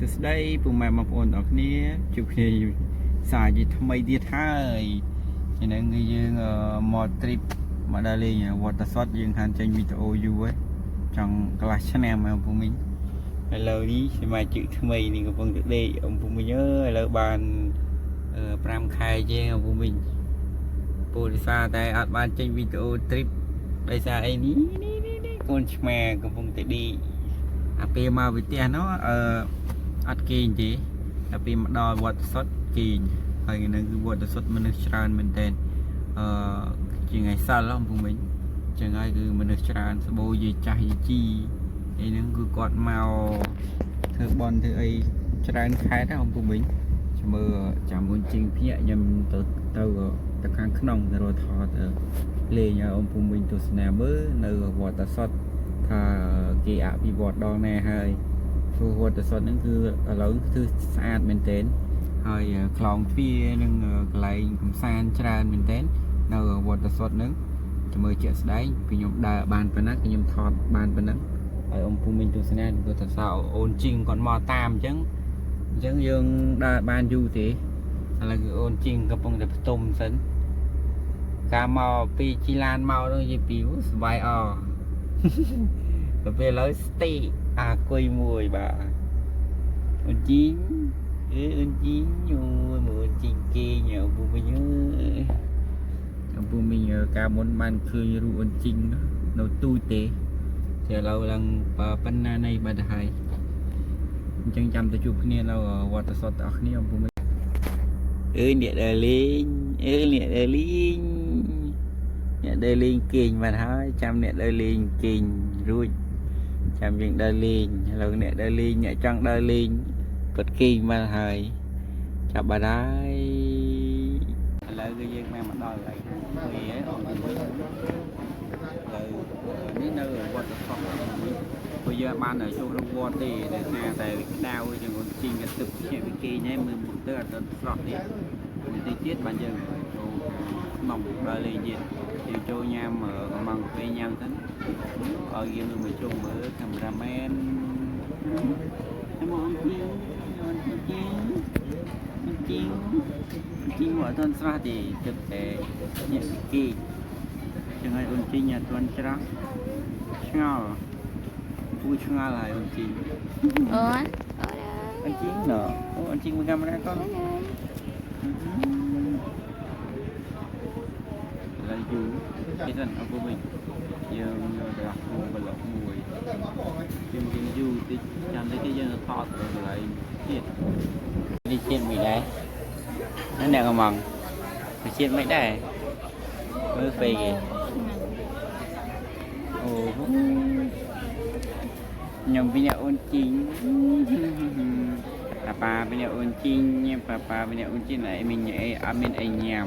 សួស្តីពុកម៉ែបងប្អូនទាំងអស់គ្នាជួបគ្នាសាជាថ្មីទៀតហើយថ្ងៃនេះគឺយើងមក trip មកដល់លេងវត្តតាសុតយើងខានចេញវីដេអូយូរហើយចង់កន្លះឆ្នាំហើយពុកមីងឥឡូវនេះសមាជិកថ្មីនេះកំពុងតែដេកអំពុកមីងអើយឥឡូវបាន5ខែជាងអំពុកមីងពូរិសាតែអត់បានចេញវីដេអូ trip ដោយសារអីនេះនេះនេះកូនឆ្មាកំពុងតែដេកអាពេលមកវិទះនោះអឺ អត់គេងទេតែពេលមកដល់វត្តសុតគេងហើយថ្ងៃហ្នឹងគឺវត្តសុតមនុស្សច្រើនមែនទែនអឺជាថ្ងៃសិលហ៎ពុំវិញចឹងហើយគឺមនុស្សច្រើនសបោយាយចាស់យាយជីអីហ្នឹងគឺគាត់មកធ្វើបន់ធ្វើអីច្រើនខែដែរពុំវិញចាំមើលចាំមុនជាងភ្ញាក់ខ្ញុំទៅទៅទៅខាងក្នុងទៅរកថតលេងឲ្យអង្គពុំវិញទស្សនាមើលនៅវត្តសុតថាគេអភិវឌ្ឍដល់ណាហើយ ព្រោះវត្តសុតហ្នឹងគឺឥឡូវគឺស្អាតមែនទែនហើយខ្លោងទ្វារនិងកន្លែងកំសាន្តច្រើនមែនទែននៅវត្តសុតហ្នឹងចាំមើលជាក់ស្ដែងពីខ្ញុំដើរបានប៉ុណ្ណាគឺខ្ញុំថតបានប៉ុណ្ណឹងហើយអ៊ំពូមីងទស្សនាគាត់ថាសោអូនជីងគាត់មកតាមអញ្ចឹងអញ្ចឹងយើងដើរបានយូរទេឥឡូវគឺអូនជីងកំពុងតែផ្ទុំសិនការមកពីជីឡានមកនោះនិយាយពីសប្បាយអ ដល់ពេលឥឡូវស្ទីអាគុយមួយបាទអូនជីងអេអូនជីងអូយមើលអូនជីងគេងឪពុកវិញអើយឪពុកមីងកាលមុនបានឃើញរូបអូនជីងនៅទូទេតែឥឡូវឡើងប៉ុណ្ណានៃបាត់ទៅហើយអញ្ចឹងចាំទៅជួបគ្នានៅវត្តសតទាំងអស់គ្នាឪពុកមីងអើយអ្នកដើរលេងអើយអ្នកដើរលេងអ្នកដើរលេងគេងបាត់ហើយចាំអ្នកដើរលេងគេងរួច ចាំយើងដើរលេងឥឡូវអ្នកដើរលេងអ្នកចង់ដើរលេងគាត់គេងមកហើយចាប់បាត់ហើយឥឡូវគឺយើងបានមកដល់កន្លែងហាងកាហ្វេហើយអស់មួយឥឡូវនេះនៅវត្តសោះមួយព្រោះយើងបានចូលក្នុងវត្តទេដោយសារតែវាក្តៅជាងអូនជីងក៏ទឹកភ្ញាក់វាគេងហើយមើលមុខទៅអត់ទៅស្រស់ទេបន្តិចទៀតបានយើងចូលក្នុងដើរលេងទៀតយើងចូលញ៉ាំកំងកាហ្វេញ៉ាំសិន ឲ្យយើងមើលមួយជុំមើលកាមេរ៉ាមែនមកអូនជីងអូនជីងអូនជីងជីងមកអត់ទាន់ស្រស់ទេទឹកតែញាក់ពីគេចឹងហើយអូនជីងអត់ទាន់ច្រោះឆ្ងល់ពូឆ្ងល់ហើយអូនជីង អូន អូនជីងណអូនជីងមើលកាមេរ៉ាកូនឥឡូវយូរគេសិនអរគុណវិញយើងយកទៅដាក់ក្នុងប្លុកមួយ យើងយើងយូរតិចចាំតិចទៀតយើងទៅថតទៅកន្លែងទៀតនេះជាតិមិនដែរហ្នឹងអ្នកកំងវាជាតិមិនដែរមើលហ្វេគេអូខ្ញុំពីអ្នកអូនជីងប៉ាប៉ាពីអ្នកអូនជីងប៉ាប៉ាពីអ្នកអូនជីងអីមីងអីអត់មានអីញ៉ាំ